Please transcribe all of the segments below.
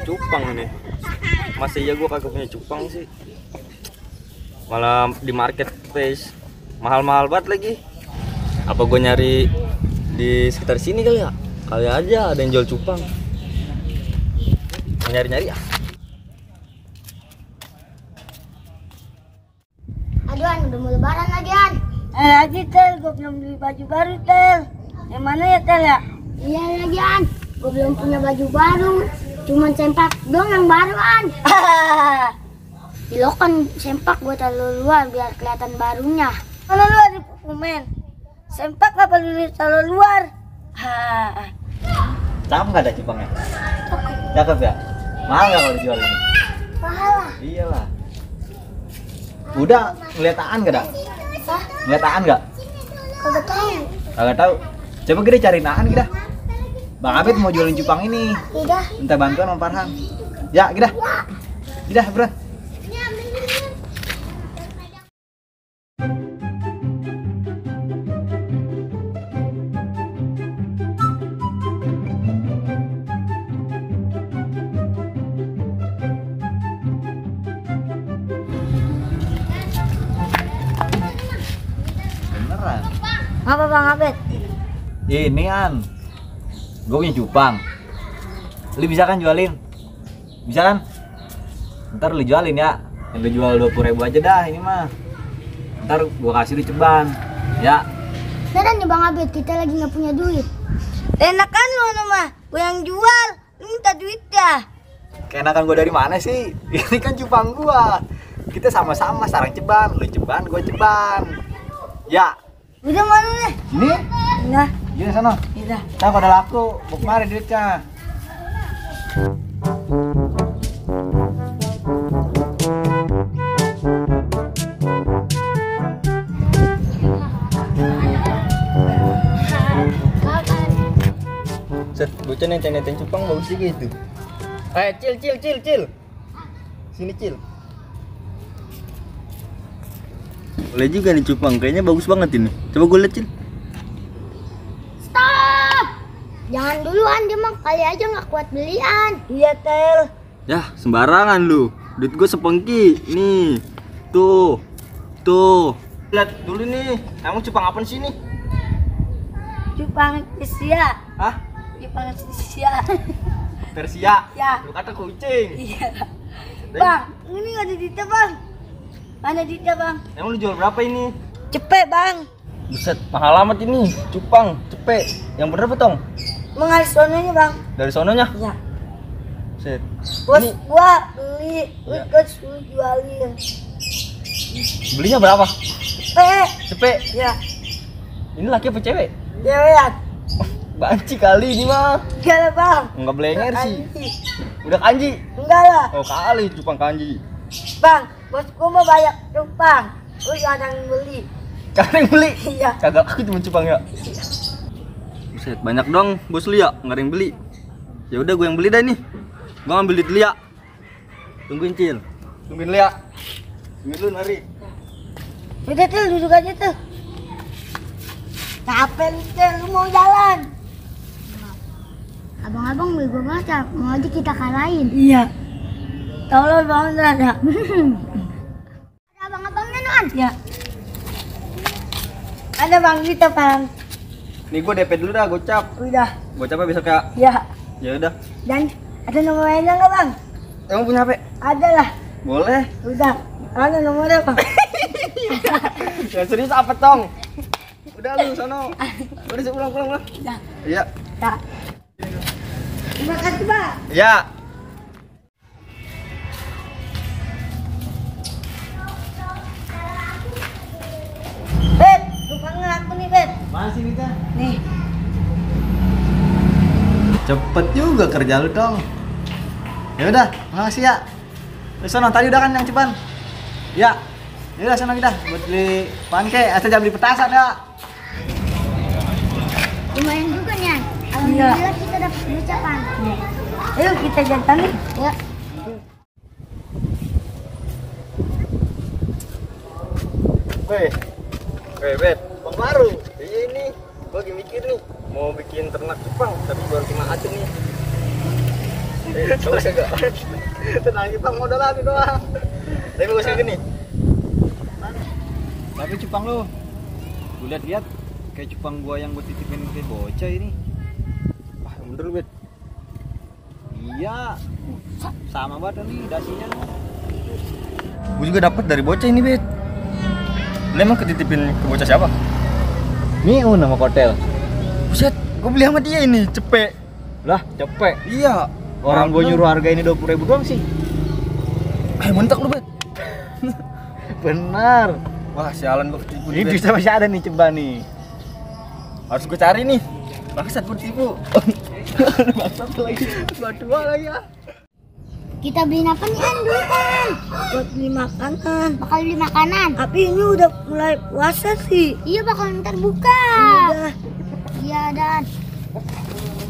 cupang ini. Masa iya gua kagak punya cupang sih. Malah di marketplace mahal-mahal banget lagi. Apa gua nyari di sekitar sini kali ya? Kali aja ada yang jual cupang. Nyari-nyari ya. Aduh, An, udah mau lebaran lagi, An. Lagi Tel, gue belum beli baju baru Tel. Yang mana ya Tel ya? Iya lagi, An. Gue belum punya baju baru. Cuman sempak doang yang baru, An. Lo kan sempak gue terlalu luar biar kelihatan barunya. Mana lu ada pemain? Sempak apa lu terlalu luar? Cakep nggak ada cupangnya? Cakep ya? Mahal nggak kalau dijual ini? Mahal lah. Iyalah. Udah ngeliat Aan gak dah? Hah? Ngeliat Aan gak? Kagak tahu. Kagak tahu. Coba kita cariin Aan kita. Bang Abed mau jualin cupang ini. Tidak. Minta bantuan sama Farhan. Ya, kita. Kita, bro. Beneran. Apa Bang Abed? Ini An, gue punya cupang. Lu bisa kan jualin? Bisa kan? Ntar lu jualin ya. Yang lu jual 20.000 aja dah ini mah. Ntar gua kasih lu ceban. Ya. Beneran nih Bang Abed, kita lagi nggak punya duit. Enak kan lu mah, gue yang jual. Lu minta duit ya? Keenakan gua dari mana sih? Ini kan cupang gua. Kita sama-sama sarang ceban. Lu ceban, gua ceban. Ya. Udah mana nih? Ini? Nah, Gini sana. udah. Nah, kalau udah laku, mau kemari duitnya. Set, bocah nenteng-nenteng cupang bagus juga itu. Cil. Sini, Cil. Boleh juga nih cupang, kayaknya bagus banget ini. Coba gue liat, Cil. Stop! Jangan duluan, dia mah kali aja nggak kuat belian. Iya Tel. Yah, sembarangan lu. Duit gue sepengki. Nih. Tuh. Lihat dulu nih. Emang cupang apa sih ini? Cupang Asia. Hah? Cupang Asia. Persia. Ya. Lu kata kucing. Iya. Bang, ini nggak ada Dita Bang. Mana Dita Bang? Emang lu jual berapa ini? Cepet Bang. Buset, mahal amat ini. Cupang, cepet. Yang bener betong. Mengalir sononya Bang. Dari sononya. Iya. Set. Bos Ini gua beli, Ya. gua suruh jualin. belinya berapa? Cepet. Cepet. Ya. Ini laki apa cewek? Cewek. Banci kali ini mah. Enggak lah Bang. Enggak blenger sih. Kanji. Udah kanji. Enggak lah. Oh kali cupang kanji. Bang, bos gua mau banyak cupang. Lu jangan beli. Kalian yang beli? Iya. Kagak aku cuma cupang ya. Buset, banyak dong bos lu ya, nggak ada yang beli. Ya udah gue yang beli dah nih. Gue ngambil duit Lia. Tungguin Cil. Tungguin Lia. Tungguin lu nari. Udah tuh duduk aja tuh. Capek lu Tel, lu mau jalan. Abang-abang bego banget, mau aja kita kalahin. Iya. Tolong Bang ada. Ada abang-abangnya Nuan. Ya. Ada Bang Dita Bang. Nih gue DP dulu dah, gocap. Udah. Gocapnya besok ya. Ya. Ya udah. Dan ada nomor lainnya nggak Bang? Emang punya HP? Ada lah. Boleh. Udah. Ada nomornya Bang. Yang serius apa tong? Udah lu sono. Udah sih pulang. Ya. Iya. Ya. Terima kasih Bang. Ya. Bet, lupa aku nih Bet. Masih kita. Nih. Cepet juga kerja lu dong. Ya udah, makasih ya. Terus sono tadi udah kan yang ceban. Ya. Ya udah sono kita buat beli panke, asal jangan beli petasan ya. Lumayan juga nih, An. Alhamdulillah kita dapat ucapan. Ayo kita jantan nih. Ya. Weh, Bet, bang baru. Ini gua lagi mikir nih, mau bikin ternak cupang, tapi baru kena aja nih. Bagus enggak? Tenang kita modal lagi doang. Tapi bagus kayak gini. Tapi cupang lu. Gue lihat kayak cupang gua yang buat titipin ke bocah ini. Wah, bener lu, Bet. Iya. Sama banget nih dasinya. Gue juga dapat dari bocah ini, Bet. Lu emang ketitipin ke bocah siapa? Miun nama hotel. Buset, gue beli sama dia ini, cepet. Lah, cepet. Iya. Orang gue nyuruh harga ini 20.000 doang sih. Mentak lu, Bet. Benar. Wah, sialan gue ketipu. Ini Bet. bisa masih ada nih coba nih. Harus gue cari nih. Bangsat gue tipu. Bangsat lagi. Dua lagi ya. Kita beliin apa nih An dulu kan? Buat beli makanan. Bakal beli makanan. Tapi ini udah mulai puasa sih. Iya bakal ntar buka. Udah. Iya Dan.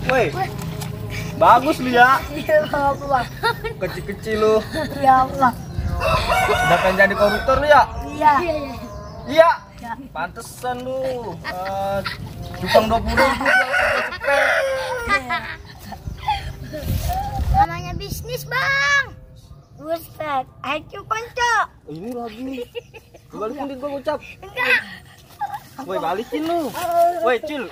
Woi. Bagus lu ya. Iya bang. Kecil-kecil lu. Iya bang. Udah pengen jadi koruptor lu ya? Iya. Iya. Pantesan lu. Cupang 20.000 cepet. Namanya bisnis bang. Buset, ayo konco. Ini lagi. Balikin duit gua ucap. Enggak. Woi, balikin lu. Woi, Cil.